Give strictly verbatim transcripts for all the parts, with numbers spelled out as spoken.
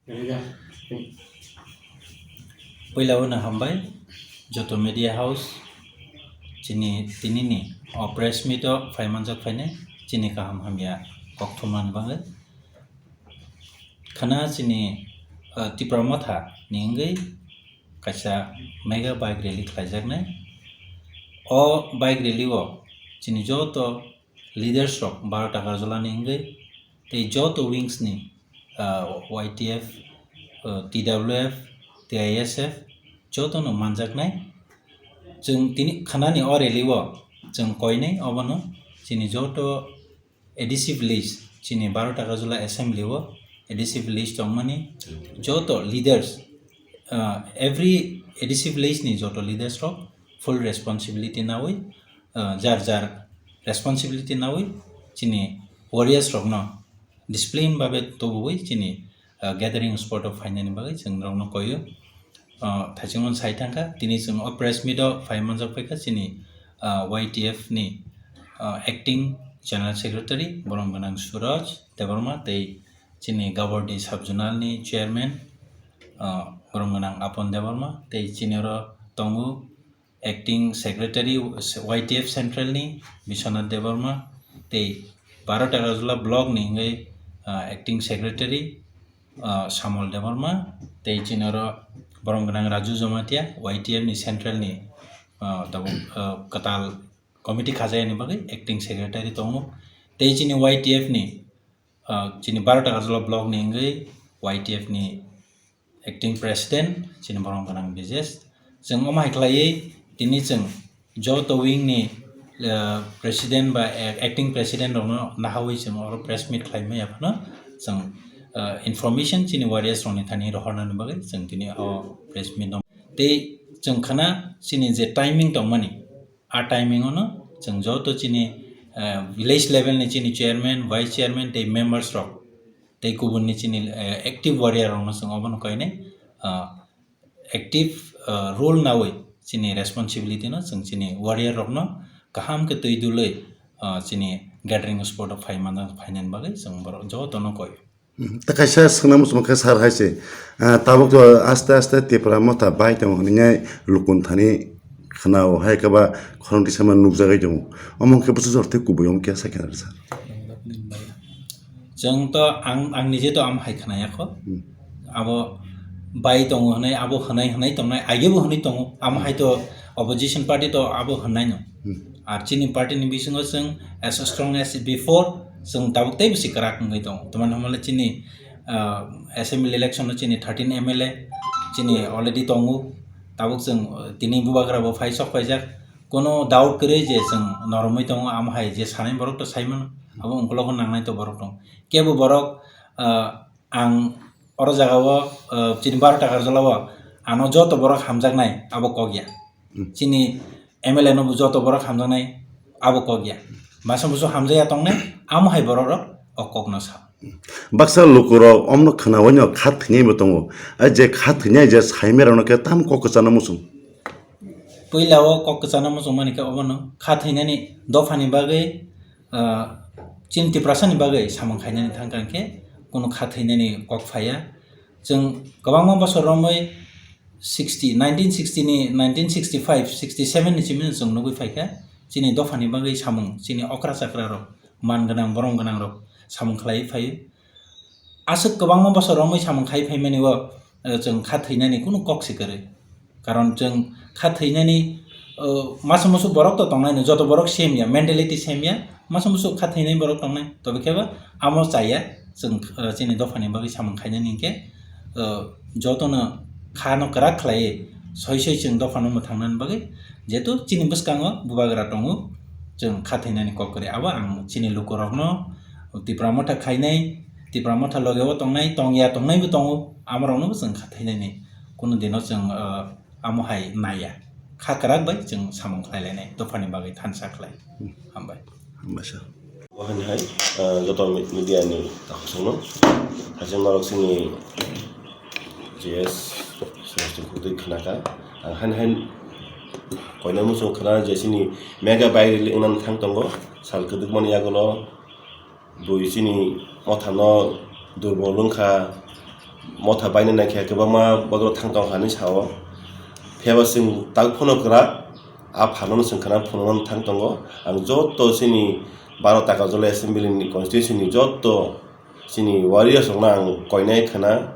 Puila o no hambai joto media house chini tinini o press meet o phai manjak phainai chini kaham hamya kok thumnani bagwi. Khana chini, ah, Tipra Motha ni wngwi kaisa mega bike rally khlaijaknai. O bike rally o chini joto leaders rok Baro Takarjala ni wngwi tei joto wings ni, ah, Y T F, ah, T W F, T I S F joto no manjaknai. Chwng tini khanani o rally o chwng koinai obono chini joto A D C village, chini Baro Takarjala assembly o A D C village tongmani joto leaders, ah, every A D C village ni joto leaders rok full responsibility nawi, ah, jar jar responsibility nawi chini warriors rokno discipline babe tubuwi chini, ah, gathering spot o phainani bagwi chwng norokno koio. Ah, thaichung sai thangkha, tini chwng o press meet o phai manjak phaikha chini, ah, Y T F ni, ah, acting general secretary borom gwnang Suraj Debbarma tei chini Gabordi sub zonal ni chairman, ah, borom gwnang Apon Debbarma tei chini oro tongo acting secretary Y T F central ni Biswanath Debbarma tei Baro Takarjala block ni wngwi, ah, acting secretary, ah, Samol Debbarma tei chini oro borom gwnang Raju Jamatia Y T F ni central ni, ah, tabuk, ah, kwtal committee khajayani bagwi acting secretary tongo tei chini Y T F ni, ah, chini Baro Takarjala block ni wngwi Y T F ni acting president chini borom gwnang Bijesh. Chwng omo hai khlaiwi tini chwng joto wing ni, ah, president ba, eh, acting president rokno nahawi chwng oro press meet khlai maya phano chwng, ah, information chini warriors rokni thani rohornani bagwi chwng tini o press meet no tei chwng khana chini je timing tongmani, a timing ono chwng joto chini, eh, village level ni chini chairman, vice chairman tei members rok tei kubun ni chini, eh, active warrior rokno chwng obono koinai, ah, active, ah, role nawi chini responsibility no chwng chini warrior rokno kaham khe twi dulwi, ah, chini gathering spot o phai manjak phainani bagwi chwng borok jotono koi. Hmm, ta kaisa swngna muchung khe sir hai se, ah, tabuk to aste aste Tipra Motha bai tongo hwnwi lukun thani khna o hai khe ba khorang tisa ma nukjagwi tongo. Omo khe bwswk jor tei kubui omo khe sakhe na sir. Chwng to ang, ang nije to am hai khna ya kho. Hmm. Abo bai tongo hwnwi, abo hwnai hwnai tongnai, age bo hwnwi tongo. Am hai to opposition party to abo hwnai no. Hmm. Ar chini party ni bisingo chwng as strong as before, chwng tabuk tei bisi kwrak wngwi tongo. Tamani hwnba le chini, ah, assembly election o chini thirteen M L A chini already tongo. Tabuk chwng, uh, tini bubagra bo phai sok phaijak. Kono doubt kwrwi je chwng noromwi tongo, amo hai je sanai borok to sai mano. Abo ungkologo nangnai to borok tongo. Kebo borok, ah, ang oro jaga o, ah, chini Baro Takarjala o ano joto borok hamjaknai abo kok ya. Hmm. Chini M L A no bo joto borok hamjaknai abo kok ya. Masa musu hamjakya tongnai, amo hai borok rok o kok no sa. Baksa lukurok omno khnaui no kha thwinai bo tongo. A je kha thwinai je saimai rokno khe tam kok kwchana muchung. Puila o kok kwchana muchung mani khe obono kha thwinani dophani bagwi, ah, chini Tiprasani bagwi samung khainani thangkha hwnkhe kunu kha thwinani kok phaiya. Chwng kwbangma bosor romwi sixty, nineteen sixty ni, nineteen sixty-five, sixty-seven ni simi chwng nugwi phaikha. Chini dophani bagwi samung, chini okra chakra rok, man gwnang, borom gwnang rok samung khlaiwi phaio. Aswk kwbangma bosor romwi samung khai phaimani o, eh, chwng kha thwinani kunu kok se kwrwi. Karon chwng kha thwinani, o, masa musu borok to tongnaino, joto borok same ya, mentality same ya, masa musu kha thwinai borok tongnai. Tobe khe bo amo chaya, chwng, o, chini dophani bagwi samung khainani hinkhe, o, jotono kha no kwrak khlaiwi soi soi chwng dophano mwthangnani bagwi, jehetu chini bwskango bubagra tongo, chwng kha thwinani kok kwrwi. Abo ang chini lukurokno Tipra Motha khainai, Tipra Motha logeo tongnai, tongya tongnaibo tongo, amoroknobo chwng kha thwinani kunu dino chwng, o, amo hai naiya. Kha kwrak bai chwng samung khlai lainai, dophani bagwi thansa khlai. Hmm. Hambai. Hambai sir. Bo haini hai, ah, joto mi-, media ni takhuk songno. Hai se norok chini J S Sreshti Khukdui khna kha. Ang haini hai koinai muchung khna je chini mega bai release wngna thang tongo. Sal kwdwkmani yagulo bui chini mothano durbol wngkha, motha baina naikhe kwbangma borok thang tong hinwi sao. Phiyaba chwng tak phano kwrak, a phanno chwng khna phunukna thang tongo. Ang joto chini baro Takarjala assembly ni constituency ni joto chini warriors rokno ang koinai khna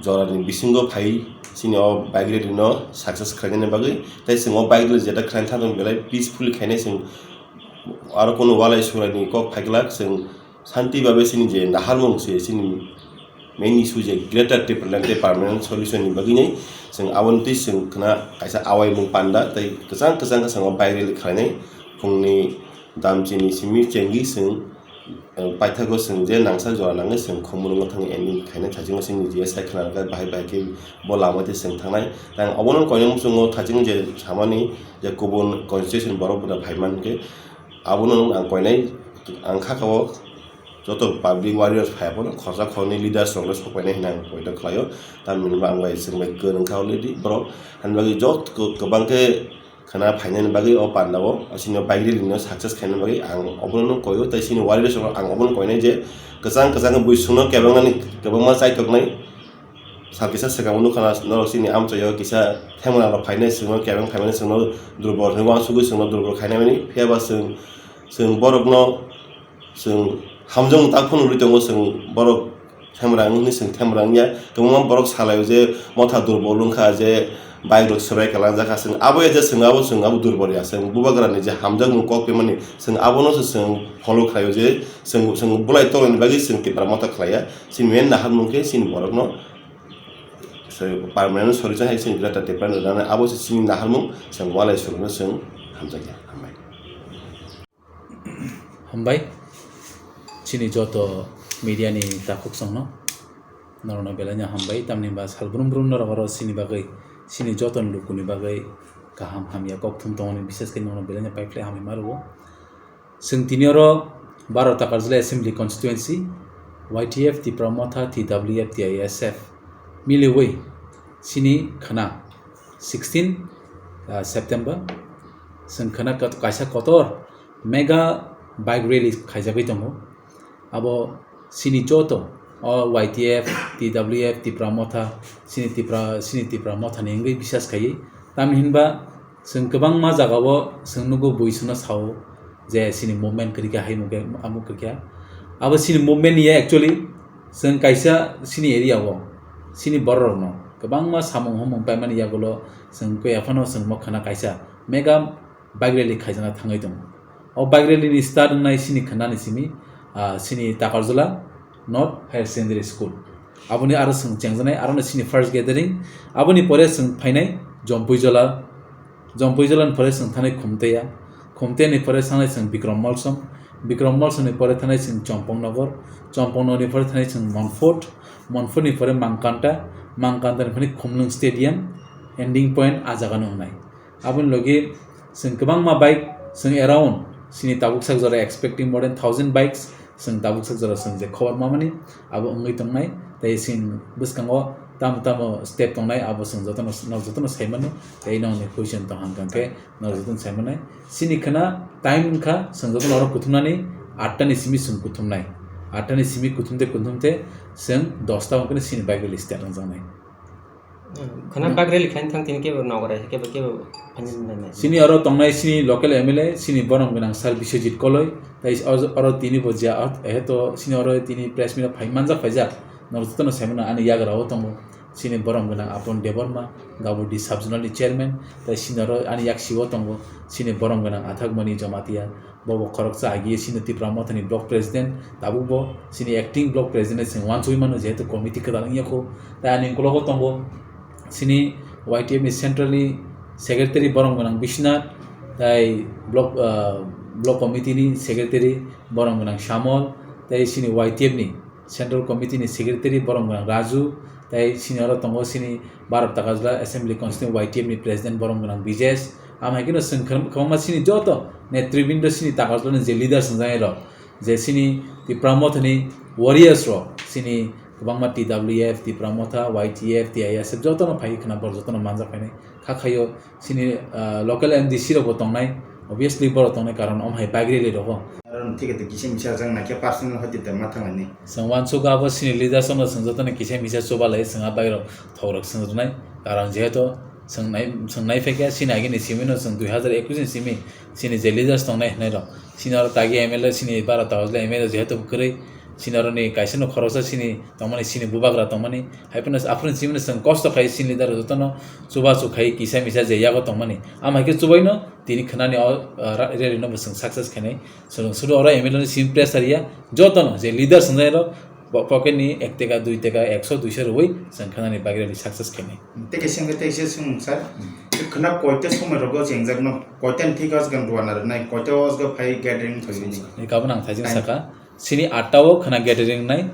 jorani bisingo phai chini o bike rally no success khlainani bagwi. Tai chwng o bike rally jeta khlaina thang tong belai peacefully khainai chwng, aro kunu walai surai ni kok phaiglak chwng. Shanti babe chini je naharmung se chini main issue je Greater Tipraland tei permanent solution ni bagwi nai chwng aboni twi chwng khna kaisa awaimung panda tei kwchang kwchang kwchang o bike rally khlainai phungni dam chini simi chengwi chwng, eh, paithago chwng je nangsa jora nangwi chwng khumulwngo thangwi ending khainai thachingno chini je sai khna rwkha bahai bahai khe bo lama twi chwng thangnai. Tei ang obono koinai muchungo thaching je samani je kubun constitution borok buda phaiman khe abono ang koinai ang kha kha o. Joto public warriors phai phano khorsa khorni leaders rokno sok painai hinwi ang poito khlaio. Tamni hwnba ang bai chwng bai kwrwng kha already borok. Ani bagwi jot kwbang khe khna phainani bagwi o panda o asino bike rally no success khainani bagwi ang obono koio tei chini warriors rok ang obono koinai je kwchang kwchang bui chwngno kebengnani kwbangma chaitoknai. Sal kisa swkang nukha norok chini amchaio kisa themra rok phainai chwngno kebeng phaimani chwngno durbol hinwi uansugwi chwngno durbol khainani phiyaba chwng chwng borokno Chwng hamjakmung tak phano rwui tongo, chwng borok themra wngwi chwng themra wngya. Kwbangma borok salaio je motha durbol wngkha, je bike rok swbai kalangjak kha, chwng abo ya je chwng abo, chwng abo durbol ya, chwng bubagrani je hamjakmung kok phaimani chwng abono se chwng follow khlaio je chwng, chwng bulai tongnaini bagwi chwng Tipra motha khlaiya. Chini main naharmung khe chini borokno se permanent solution hai chini Greater Tipraland rwnani abo se chini naharmung, chwng walai swrwngno chwng hamjakya. Hambai. Hambai, chini joto media ni takhuk songno, norokno belai no hambai, tamni ba sal brum brum norok oro chini bagwi, chini joto ni luku ni bagwi kaham hamya kok thum tongmani, bises khe norokno belai no paiphlai hambai ma rwo. Chwng tini oro baro Takarjala Assembly Constituency, Y T F, Tipra Motha, T W F, T I S F miliwi chini khna sixteen, ah, September, chwng khna kat-, kaisa kotor mega bike rally khaijagwi tongo. Abo chini joto o Y T F, T W F, Tipra Motha, chini Tipra, chini Tipra Motha ni wngwi bisas khaiwi. Tamni hinba chwng kwbangma jagao chwng nugo bui chwngno sao je chini movement kwrwi khe hai mungkhe amuk kwrwi kha. Abo chini movement ya actually chwng kaisa chini area o chini borok rokno kwbangma samung humung paimani yagulo chwng khe aphano chwng mokha na kaisa mega bike rally khaijakna thangwi tongo. O bike rally ni start wngnai chini khwnani simi, ah, chini Takarjala North Higher Secondary School. Aboni aro chwng chengjaknai, aro no chini first gathering. Aboni pore chwng phainai Jompuijala, Jompuijala ni pore chwng thanai Khumteya, Khumteya ni pore thanai chwng Bikrom Molsom, Bikrom Molsom ni pore thanai chwng Chompongnogo, Chompongnogo ni pore thanai chwng Monfort, Monfort ni pore Mangkanta, Mangkanta ni pore Khumlwng Stadium, ending point a jaga no wngnai. Aboni logi chwng kwbangma bike chwng around chini tabuk sak jora expecting more than thousand bikes chwng tabuk sak jora chwng je khobor mamani abo wngwi tongnai. Tei chini bwskango tamo tamo step tongnai abo chwng jotono, no jotono saimano. Tei nokni question tong hang khe no jotono saimanai. Chini khna time wngkha chwng jotono oro kuthumnani atta ni simi chwng kuthumnai. Atta ni simi kuthumte kuthumte chwng dosta wngkhe chini bike rally start wngjaknai. Khwna bike rally khlaina thang tini kebo nogorai kebo kebo phanjin nai nai. Chini oro tongnai chini local M L A, chini borom gwnang Sir Biswajit Koloi, tai oro, oro tini bo jia, eh, to chini oro tini press meet phai manjak phaijak, norok jotono saimano ani yagra o tongo, chini borom gwnang Apon Debbarma, Gabudi Sub Zonal ni chairman, tai chini oro ani yaksi o tongo, chini borom gwnang Athakmani Jamatia, Bobo khoroksa agi sini Tipra Mothani block president, tabuk bo sini acting block president se wansugwi mano, jehetu committee kwtal wngya kho. Tai ani ukologo tongo sini Y T F ni central ni secretary borom gwnang Biswanath, tai block, ah, block committee ni secretary borom gwnang Samol, tai sini Y T F ni Central Committee ni Secretary borom gwnang Raju, tei sini oro tongo sini Bharat Takarjala Assembly Constituency Y T F ni President borom gwnang Bijesh. Amo hai kheno chwng kwbang-, kwbangma sini joto netribindo sini Takarjala ni je leaders wngjak rok, je sini Tipra Motha ni warriors rok, sini kwbangma T W F, Tipra Motha, Y T F, T I S F jotono phai khna borok jotono manjak phainai. Kha khaio sini, ah, local M D C rok bo tongnai, obviously borok tongnai karon omo hai bike rally rogo. Karon Thik khe kisa misa jang naikhe personal hoti te ma thanglani. Chwng uansuk abo chini leaders no chwng jotono kisa misa chubalai chwng a bai rok thok rok chwng rwnai. Karon jehetu chwng nai, chwng nai phaikha chini agini simi no chwng dui hazar ekush ni simi chini je leaders tongnai hinai rok. Chini oro tagi M L A chini bara ta hojle M L A jehetu kwrwi chini oro ni kaisa no khoroksa chini tongmani chini bubagra tongmani. Hai phano aphuru simi no chwng kosto khai chini leader jotono chubachu khai kisa misa je yago tongmani. Am hai khe chubaino tini khwnani o, ah, ra-, rally no bo chwng success khainai. Chwng sudu oro M L A ni sim pressure ya, jotono je leader swngnai rok bo pocket ni ek teka, dui teka, ekso, duiso rwui chwng khwnani bagwi rally success khainai. Tei kaisa hwnkhe tei kaisa swng sir, khwna koita somoi rogo chengjak no, koita ni thik o aswk rwna rwnai, koita o aswk phai gathering khainai. Ni kabun ang thaijing saka, sini atta o khwna gathering nai,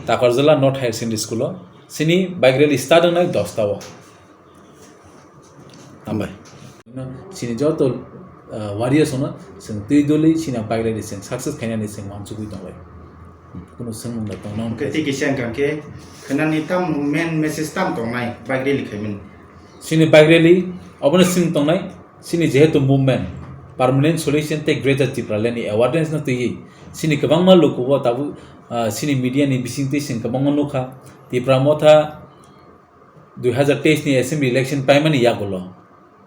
Takarjala North Higher Secondary School o, sini bike rally start wngnai dosta o. Hambai. Chini joto, ah, warriors no chwng twi doli chini bike rally chwng success khainani chwng uansugwi tonglai. Kunu swngmung da tongna hwnkhe tei kisa hwnkha khe khwnani tam main message tam tongnai bike rally khaimani. Chini bike rally obono swng tongnai chini jehetu movement permanent solution tei Greater Tipraland ni awareness no twiwi chini kwbangma luku bo tabuk, ah, chini media ni bisingtwi chwng kwbangma nukha Tipra Motha dui hazar teis ni assembly election paimani yagulo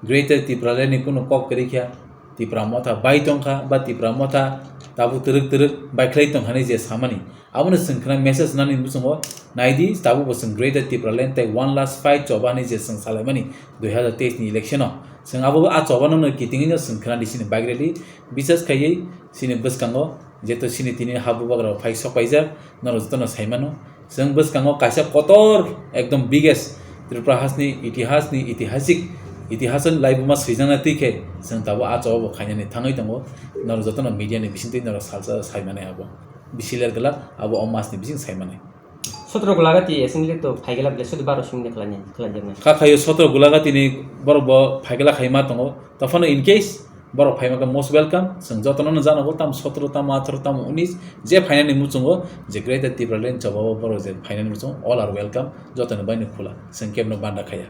Greater Tipraland ni kunu kok kwrwi kha, Tipra Motha bai tongkha ba Tipra Motha tabuk twrwk twrwk baikhlai tong hinwi je samani. Abono chwng khna message nani muchungo naidi, tabuk bo chwng Greater Tipraland tei one last fight choba hinwi je chwng salaimani dui hazar teis ni election o. Chwng abo a choba no kitingwi no chwng khna di chini bike rally, bises khaiwi chini bwskango jeto chini tini ha bubagra phai sok paijak, norok jotono saimano. Chwng bwskango kaisa kotor ekdom biggest Tripura hasni itihasni itihasik itihasoni laibuma swijana twi khe chwng tabuk a choba bo khainani thangwi tongo. Norok jotono media ni bisingtwi norok salsa saimani abo. Bisi ler glak abo o masni bising saimani. Sotro Gulagati assembly to phaigala bele sudu baro simi khlani khlajak nai. Kha khayo sotro Gulagati ni borok bo phaigala khaima tongo. Tophano in case borok phaima khe most welcome. Chwng jotono no jana bo tam sotro tam atharo tam unis je phainani muchungo je Greater Tipraland choba o borok je phainani muchungo all are welcome. Jotoni bai no khula. Chwng kebno banda khaya.